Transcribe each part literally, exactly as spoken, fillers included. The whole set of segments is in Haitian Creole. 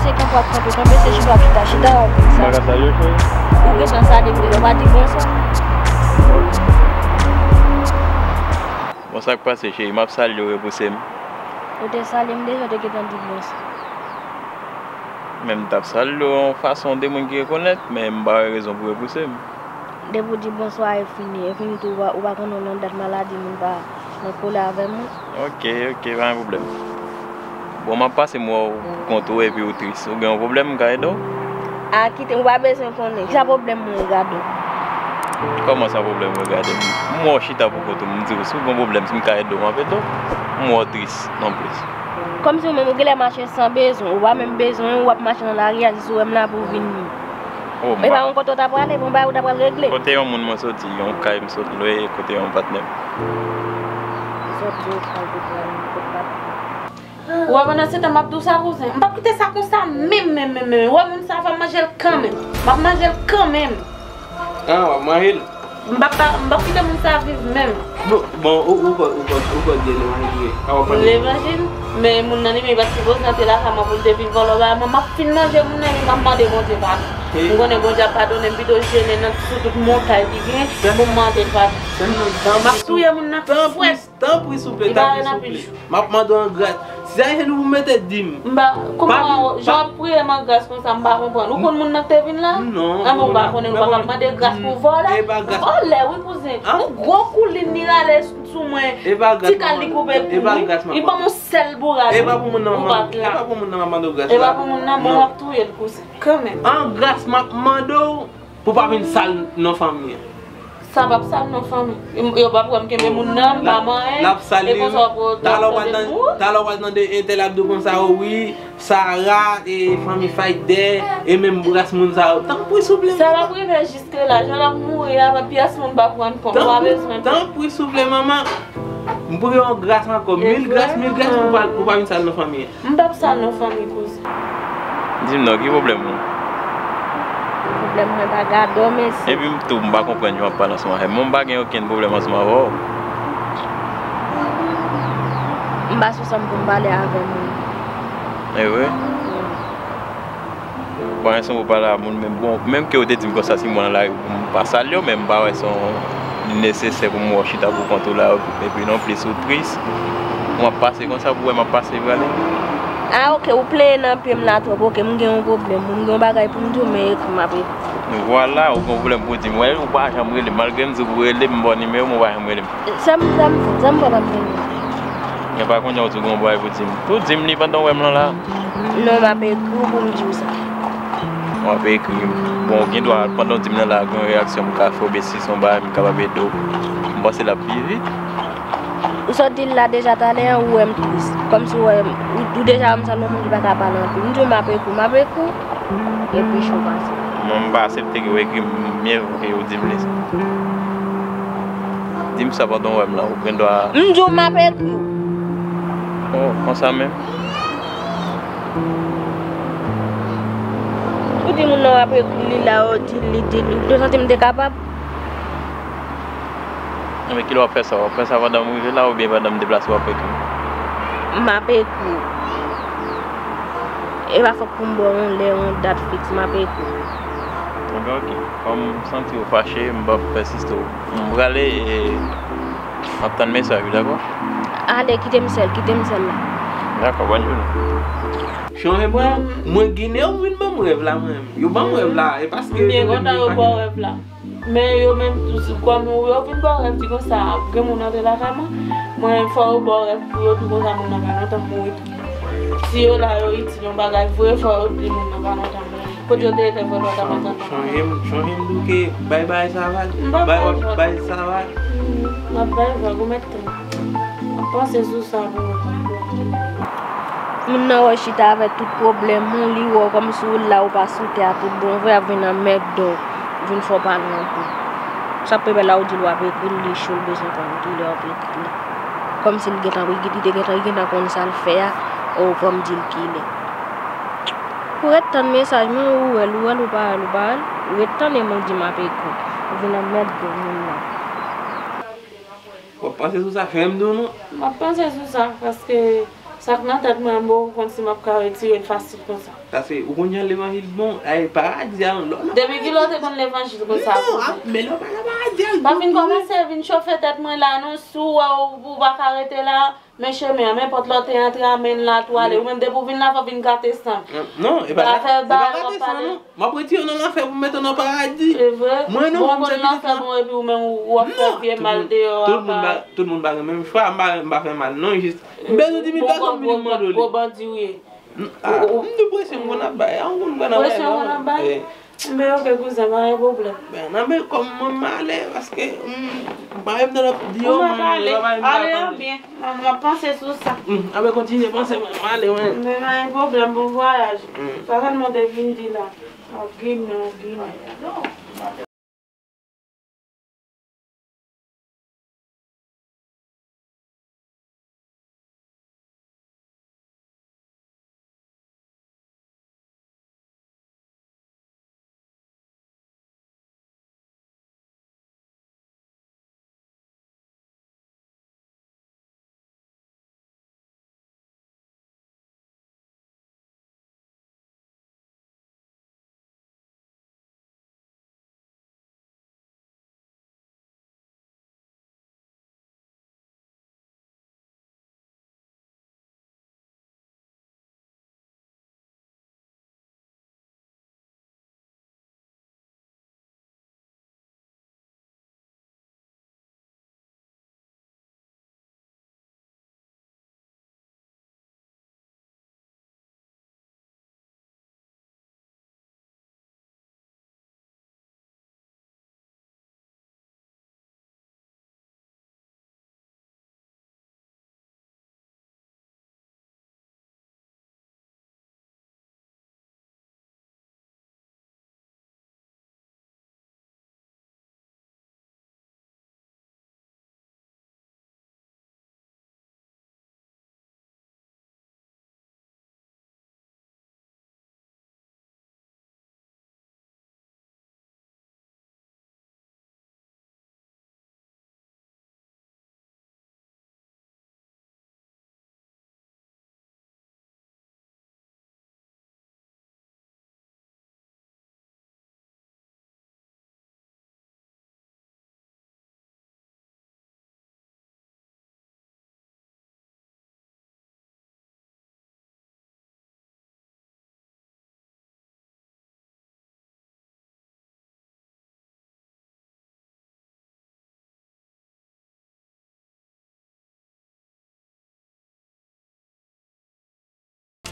Se kanpe w ap kanpe, kanpe se chita w ap chita, chita w ap vin sa. M pa ka salye w, cheri? Ou gentan salye m deja, w pa di bonswa. Bon, sa k pase, cheri? M ap salye w, repouse m. Ou te salye m deja, ou te gentan di bonswa. Men m t ap salye w yon fason de moun ki rekonèt, men m pa wè rezon pou repouse m. Depi w di bonswa, e fini. E fini tou, ou pa, ou pa konnen nan dat maladi moun pa nan kole avè moun. Ok, ok, pa gen pwoblèm. Bon, m ap pase m wè w kont ou epi ou tris. Ou gen yon pwoblèm, m ka ede w? A, kite m, ou pa bezwen konnen. Ki sa pwoblèm mwen, regarde w? Kòman sa pwoblèm, regarde m? M wè w chita pou kont ou, m di w, si w gen yon pwoblèm, si m ka ede w, m ap ede w. M wè w tris, non plis. Kòmsi ou menm, ou genlè mache san bezwen, ou pa menm bezwen, ou ap mache nan lari a, jis ou wè m la pou w vin. Oh, e pa yon kote w ta prale, pou yon bagay ou ta pral regle. Kote yon moun mwen soti, yon kay m sot lwe, kote yon patnè m. Ou sot lwe, ou pral pou pral, ou kot patnè. Ou wè pandan se tan m ap di w sa, kouzen. M p ap kite sa konsa menm, menm, menm, menm. Ou wè moun sa, fò m manje l kanmenm. M ap manje l kanmenm. Ah, w ap manje l? M p ap, m p ap kite moun sa viv menm. Bon, bon, ou, ou, ou, ou, ou konn gen levanjil, wi. A, w ap manje l? Levanjil? Men moun nan li menm, li pa t sipoze antre lakay mwen pou l te vin vòlò bagay mwen. M ap fin manje moun nan, epi m ap mande Bondye padon. M konnen Bondye ap padone m, pito jene nan sou tout montay ki gen, pou m mande padon. M ap touye moun nan frèt. Tanpri, souple, tanpri, souple. M ap mande w an gras. Si sa se nou pou mete, di m. M pa, kòman jan w ap priye m an gras konsa, m pa konprann. Ou konn moun nan k te vin la? Non. Anben ou pa konnen, ou pa ka mande gras pou vòlè. Vòlè, wi, kouzen. Yon gwo koulin li rale sou mwen. Ti kal li koupe pou mwen. Li ban m yon sèl bourad. E pa pou moun nan, m ap mande w gras la. E pa pou moun nan, bon, m ap touye l, kouzen. Kanmenm. An gras, m ap mande w pou pa vin sal non fanmi an. Sa p ap sal non fanmi. Yo p ap wè m kenbe moun nan, m pa manyen. L ap sal li, wi. Talè w pral tande, talè w pral tande entèl ap di w konsa, o wi, Sara, e fanmi Fayde, e menm ras moun sa yo. Tanpri, souple. Sa p ap rive jiske la. Jan l ap mouri a, pyès moun p ap rann kont. Ou pa bezwen. Tanpri, souple, manman. M priye yon gras ankò, mil gras, mil gras pou pa, pou pa vin sal non fanmi an. M p ap sal non fanmi, kouzen. Di m non, ki pwoblèm ou? Pwoblèm mwen pa gadò, mesye. Epi m tou, m pa konprann jan w ap pale ansanm avè m. Mwen m pa gen okenn pwoblèm ansanm avè w. M pa sou sa m pou m pale avè moun. E vre? Bon, e sa m pou pale a moun, men bon, menm ke w te di m konsa, si m wè nan lari, m pa salye w, men m pa wè se yon nesesè pou m wè w chita pou kont ou la, epi non plis ou tris. M ap pase konsa pou wè m ap pase prale. A, oke, ou plenyen nan pye m la twòp, oke, m gen yon pwoblèm, m gen yon bagay pou m di w, men ekri m ap ekri. Vwala, ou gen yon pwoblèm pou di m, wè, ou pa janm rele m, malgre m di w pou rele m, m ba w nimewo m, ou pa janm rele m. Sa m, sa m, sa m papa m te di. Men pa kounye a ou di w gen yon bagay pou di m. Tou di m li pandan w wè m lan la. Non, m ap ekri w pou m di w sa. W ap ekri m. Bon, ou gen dwa, pandan w di m lan la, gen yon reyaksyon m ka fè w, oubyen si se yon bagay m kapab ede w, m panse l ap pi vit. Ou sot di l la deja talè a, ou wè m tris. Kòmsi w wè m, ou, ou deja wè m sanble yon moun ki pa ka pale anpil. M di w m ap ekri w, m ap ekri w. Epi cho pase. Mwen, m pa aksepte ke w ekri m, mye vo ke w di m li. Di m sa pandan w wè m la, ou gen dwa. M di w m ap ekri w. Oh, konsa menm? Ou di moun nan w ap ekri li la, ou di l, li di l, ou te santi m te kapab? Enben, kilè w ap fè sa? W ap fè sa pandan m rive la oubyen pandan m deplase w ap ekri m? M ap ekri w. E pa fòk pou m ba w yon lè, yon dat fiks, m ap ekri w. Enben, oke. Kòm m santi w fache, m p ap pèsiste w. M prale, e, m ap tann mesaj ou, dakò? Ale, kite m sèl, kite m sèl la. Dakò, bòn jounen. Chonje mwen, mwen Ginen, yo vin ban m rèv la, mwen menm. Yo ban m rèv la, e paske yo vin fache. M byen kontan yo ba w rèv la. Men yo menm tou, si kòm yo vin ba w rèv, di konsa, gen moun antre lakay mwen, mwen fò yo ba w rèv pou yo di konsa moun nan pa nan tan mouri tou. Si yo la, yo itil yon bagay vre, fò yo di moun nan pa nan tan mouri. Kote yo te rete, fò yo ta pa nan tan. Chonje m, chonje m di w ke bay bay sa va, bay bay sa va. M ap bay vag, ou mèt tann. M ap panse sou sa pou mwen. Moun nan wè w chita avèk tout pwoblèm ou, li wè w kòmsi w la, ou pa sou tè a tout bon vre, ap vin anmède w, vin fè w pale anpil. Sa k pi bèl la, ou di l w ap ekri l, li cho, l bezwen konn kilè w ap ekri l. Kòmsi l gentan, li te gentan, li gentan konn sa l fè a, o, fò m di l kilè. Ou ret tann mesaj mwen, ou wè l, ou wè l, ou pa wè l, ou pa wè l, ou ret tann e mwen di m ap ekri w. Ou vin anmède moun nan. W ap panse sou sa, fè m di w non. M ap panse sou sa, paske Sa k nan tèt mwen, m poko konn si m ap ka retire l fasil konsa. Paske ou konn jan levanjil bon, ay, paradi a yon lòt. Depi kilè w te konn levanjil konsa? Non, ap, men lè w pa nan paradi a, pa vin kòmanse vin chofe tèt mwen la non, si w wè w, ou pa ka rete la, men chemen an, men pòt la w te antre a, men l la tou ale. Ou menm depi w vin la, fò w vin gate san m. Non, e pa gate, e pa gate san non. M ap retire w nan lanfè pou m mete w nan paradi. Se vre? Mwen non, bon, m se pitit lan. Bon, lanfè bon, epi ou menm ou ap fè vye mal deyò a. Tout moun pa, tout moun pa gen menm chwa, m pa, m pa fè mal non, jis m bezwen di m pa konn vin mande w li. Gwo bandi ou ye. M tou presyon m konn ap bay, a, ou konn pran nan presyon konn ap bay. Men oke kouzen, pa gen pwoblèm. Ben, nan men kòm mwen m ale, paske m pa menm nan di yo, mwen m pa menm ale an byen. M ap panse sou sa. Anben kontinye panse, mwen m ale, mwen. Men pa gen pwoblèm, bon vwayaj. Sa sèlman te vin di la. Ap ginen, ap ginen.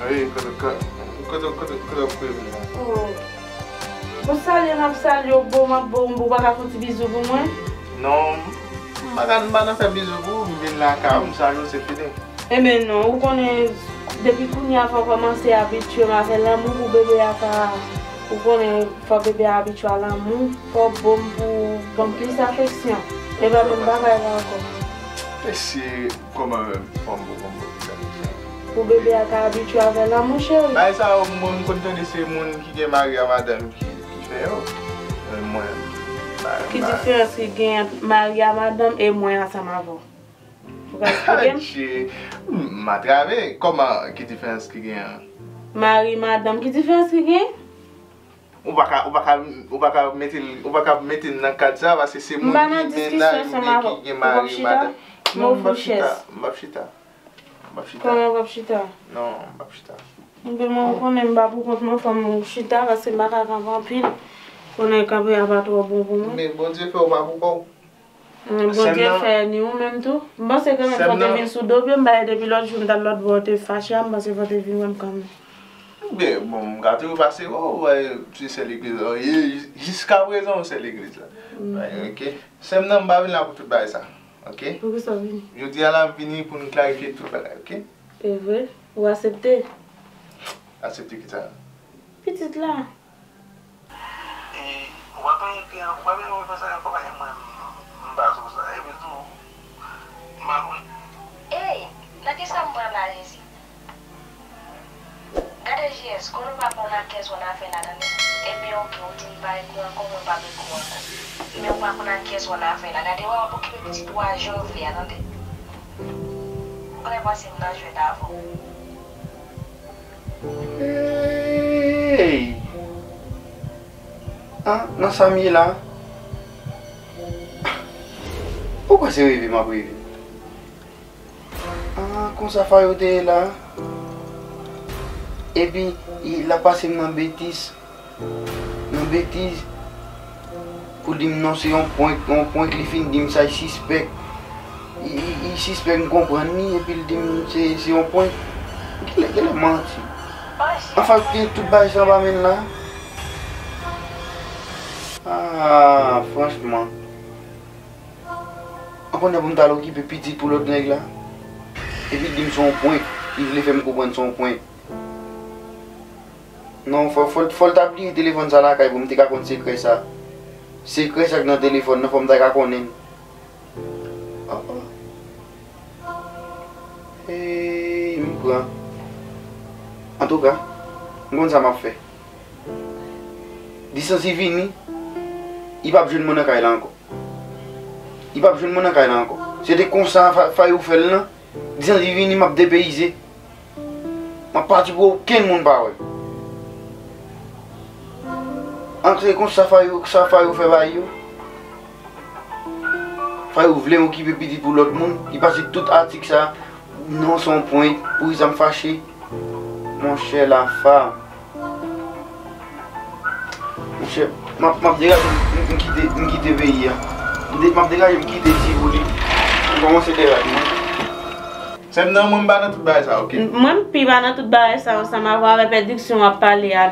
Wi, kote, kote, kote, kote, kote w prevni la? Oh. Bon, salye m ap salye w, bon, m ap bon, ou pa ka fè yon ti bizou pou mwen? Non, m pa ka, m pa nan fè bizou pou ou, m vin lakay ou, m salye w, se fini. Enben non, ou konnen, depi kounye a fò w kòmanse abitye m avè lanmou pou bebe a ka, ou konnen, fò bebe a abitye a lanmou, fò w bon pou ban m plis afeksyon. E pa menm bagay la ankò. Mesye, kòman menm? Fò m bon, fò m bon plis afeksyon. Pou bebe a ka abitye avè lanmou, cheri. Bagay sa yo, mwen, m konn tande se moun ki gen mari a madanm ki, ki fè yo. Men mwen, m pa, m pa. Ki diferans ki gen ant mari a madanm e mwen ansanm avè w? Ou ka eksplike m? Adje, m atrave. Kòman, ki diferans ki gen an? Mari, madanm, ki diferans ki gen? Ou pa ka, ou pa ka, ou pa ka mete l, ou pa ka mete l nan kad sa, paske se moun ki gen mennaj oubyen ki gen mari, madanm. Non, m p ap chita, m p ap chita. M p ap chita. Kòman w p ap chita? Non, m p ap chita. Enben, mwen, ou konnen m pa pou kont mwen, fò m chita, paske m pa ka kanpe anpil. Konnen kanpe a pa twò bon pou mwen. Men Bondye fè w pa pou kò w. Bondye fè ni ou menm tou. M panse kanmenm fò w te vin sou do pye m, bagay depi lòt jou m t al lòt bò, w te fache a, m panse fò w te vin wè m kanmenm. Enben, bon, m ka toujou pase wè w, wè, se sè legliz la w ye, jiskaprezan w sè legliz la. Oke. Sè m nan, m pa vin la pou tout bagay sa. Oke? Poukisa w vini? Jodi a la, m vini pou n klarifye tout bagay, oke? E vre? Ou aksepte? Aksepte ki sa? Pitit la. E, w ap envite an, w ap envite sa ankò, paske mwen, m pa sou sa. Epi tou, m pa konn. Ey, nan kisa m pran la, Jezi? Gade J S, konnen w pa konn nan kiyès w ann afè la, tande. Ebyen, oke, ou di m pa ekri ankò, mwen pa p ekri ankò. Men w pa konn nan kiyès w ann afè la. Gade, w ap okipe pitit ou a jan w vle a, tande. Ou genlè panse m nan jwèt avè w. Ey! Ah, nan sa m ye la? Ou kwè se reve m ap reve? Ah, konsa Fayou te ye la? Epi, l ap pase m nan betiz. Nan betiz. Pou l di m non, se yon prank, yon prank li fin di m sa, l sispèk. Li, li, li sispèk m konprann li, epi l di m se, se yon prank. Genlè, genlè manti. Anfen, gen tout bagay sa anba men l la. Ah, franchman. An konnen pou m t al okipe pitit pou lòt nèg la. Epi l di m se yon prank. Li vle fè m konprann se yon prank. Non, fò, fò, fò l ta bliye telefòn sa lakay pou m te ka konn sekrè sa. Sekrè sa k nan telefòn nan, fò m ta ka konnen l. Oh, oh. Hey, m pran. Antouka, m konn sa m ap fè. Distans li vini, li p ap jwenn mwen nan kay la ankò. Li p ap jwenn mwen nan kay la ankò. Se te konsa Fa-, Fayou fè l lan. Distans li vini, m ap depeyize. M ap pati pou okenn moun pa wè m. Antre konsa Fayou, sa Fayou fè bay yo. Fayou vle m okipe pitit pou lòt moun. Li pase tout atik sa. Non, se yon prank. Poukisa m fache? Monchè, Lafa. Monchè, m ap, m ap degaje m, m kite, m kite peyi a. M de-, m ap degaje m kite Tivoli. M kòmanse degaje mwen. Sè m, nan mwen, m pa nan tout bagay sa, oke? Mwen, m pi pa nan tout bagay sa, ansanm avè w, avè pèdiksyon w ap pale a.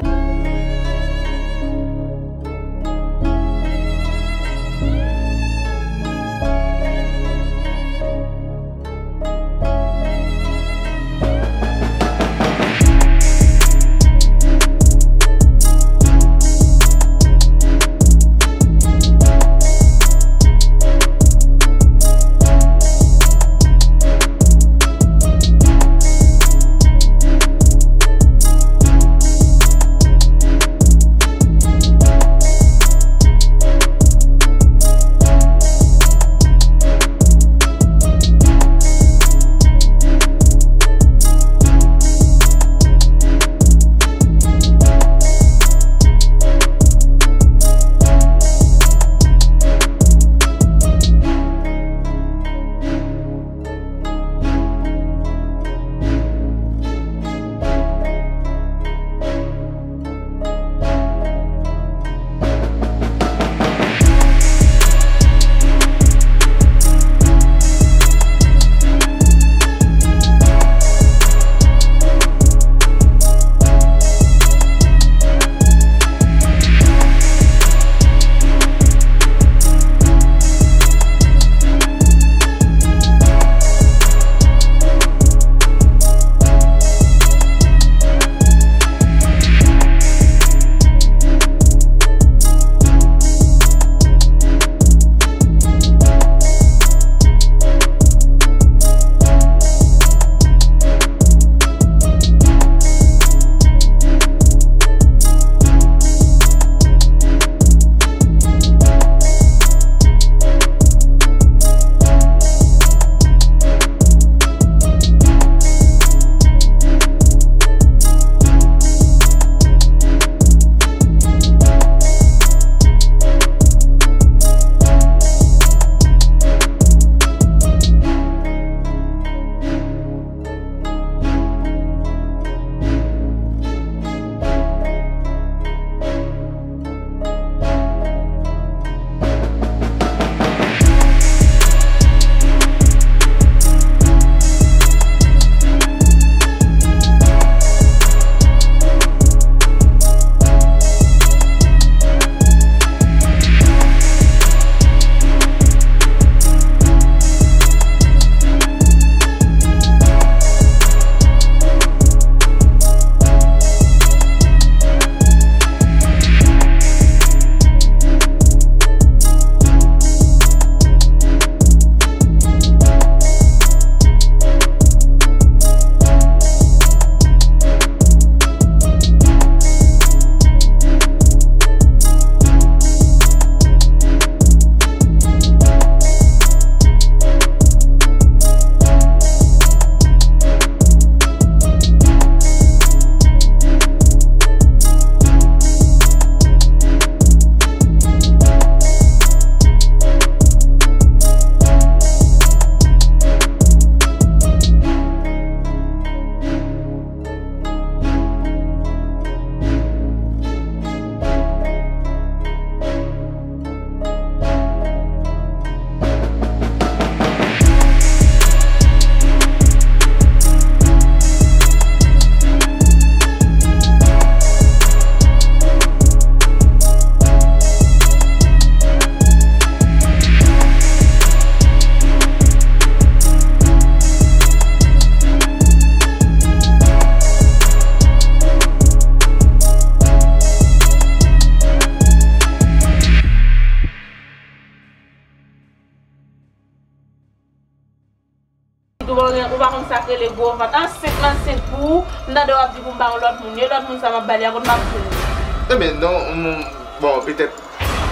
Ou pa t ansent, m ansent pou ou, m tande w ap di pou m ba yon lòt moun. E lòt moun sa m ap ba li a, kote m ap jwenn li? Ebyen, non, m, bon, petèt,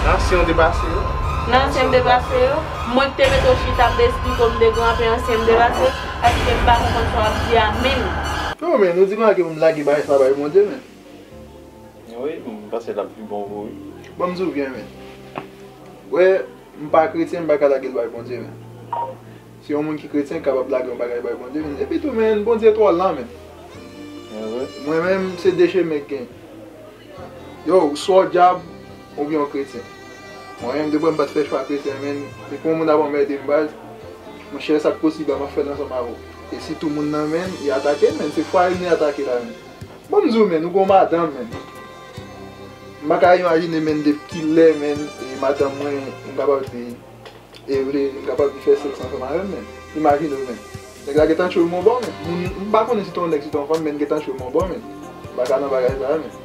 nan ansyen w te pase yo. Nan ansyen m te pase yo, mwen ki te mete w chita, m te esplike w, m te granpe ansyen m te pase, paske m pa konprann sa w ap di a menm. Non, men, nou di konsa ke pou m lage bagay sa bay Bondye, men. Wi, m panse l ap pi bon pou ou, wi. Ban m di w byen, men. Wè, m pa kretyen, m pa ka lage l bay Bondye, men. Si yon moun ki kretyen kapab lage yon bagay bay Bondye, men. Epi tou, men, Bondye twò lan, men. Mwen menm, se de chemen k gen. Yo, swa w dyab, oubyen w kretyen. Mwen menm, depi m pa t fè chwa kretyen, men, depi yon moun ap anmède m, baz, monchè, sa k posib la, m ap fè l ansanm avè w. E sitou moun nan, men, li atake m, men, se fwaye m li atake la, men. Ban m di w, men, ou gon madanm, men. M pa ka imajine, men, depi kilè, men, e madanm mwen, m kapab di, e vle, m kapab di fè sèks ansanm avè m, men. Imajine w, men. Nèg la gentan tchwe m yon bò, men. Moun, m pa konnen si t yon nèg, si t yon fanm, men gentan tchwe m yon bò, men. M pa ka nan bagay sa, men.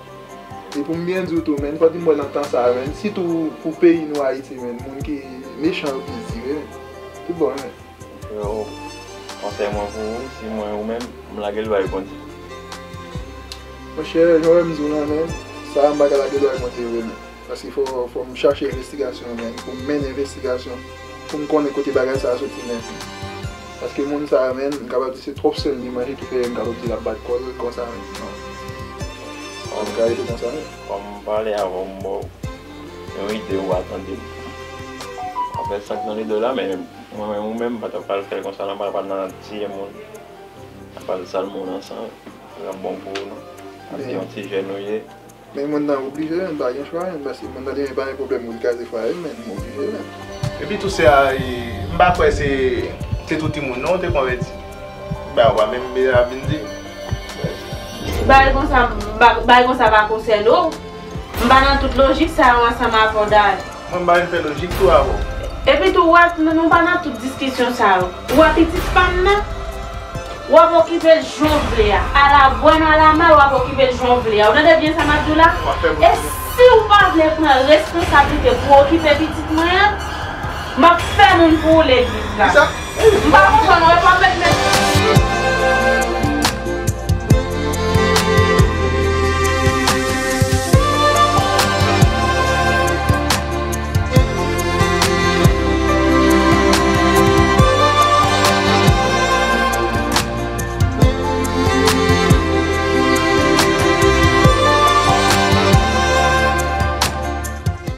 E pou m byen di w tou, men, fò di m wè nan tan sa, men. Sitou pou peyi nou, Ayiti, men. Moun ki mechan yo plis dire, men. Tout bon, men. Yo, konsèy mwen pou ou, si mwen ou menm, m lage l bay Bondye. Monchè, jan w wè m di w lan, men, sa a m pa ka lage l bay Bondye vre, men. Paske fò, fò m chache envestigasyon, men, pou m mennen envestigasyon, pou m konnen kote bagay sa a soti, men. Paske moun sa a, men, m kapab di se twòp sèl li manje ki fè m kapab di l ap bat kò l konsa, men. Non. Sa pa ka rete konsa, men. Kòm m pale avè w, m ba w yon ide, ou pa tande m. Anfèt, sa k nan lide w la, men, mwen menm ou menm, m pa t ap pral fè l konsa, non, m pa t ap pral nan tiye moun, m pa t ap pral sal moun ansanm. Sa p ap bon pou ou, non. Paske yon ti jèn ou ye. Men moun nan oblije, men, pa gen chwa, men, paske moun nan li menm pa gen pwoblèm pou l kraze fwaye m, men, m oblije, men. Epi tou, sè a, e, m pa kwè se, se tou timoun, non, ou te konvèti. Ba, ou pa menm vin di. Bagay konsa, ba-, bagay konsa pa konsène w. M pa nan tout lojik sa yo ansanm avè w, Dad. Mwen, m pa vin fè lojik tou avè w. Epi tou, w wè, nou, nou pa nan tout diskisyon sa yo. Ou wè pitit pa m nan? W ap okipe l jan w vle a. A la bòn, a la mal, w ap okipe l jan w vle a. Ou tande byen sa m ap di w la? E si w pa vle pran responsablite pou w okipe pitit mwen an, m ap fè moun pou ou legliz la. M pa konprann, w ap met, met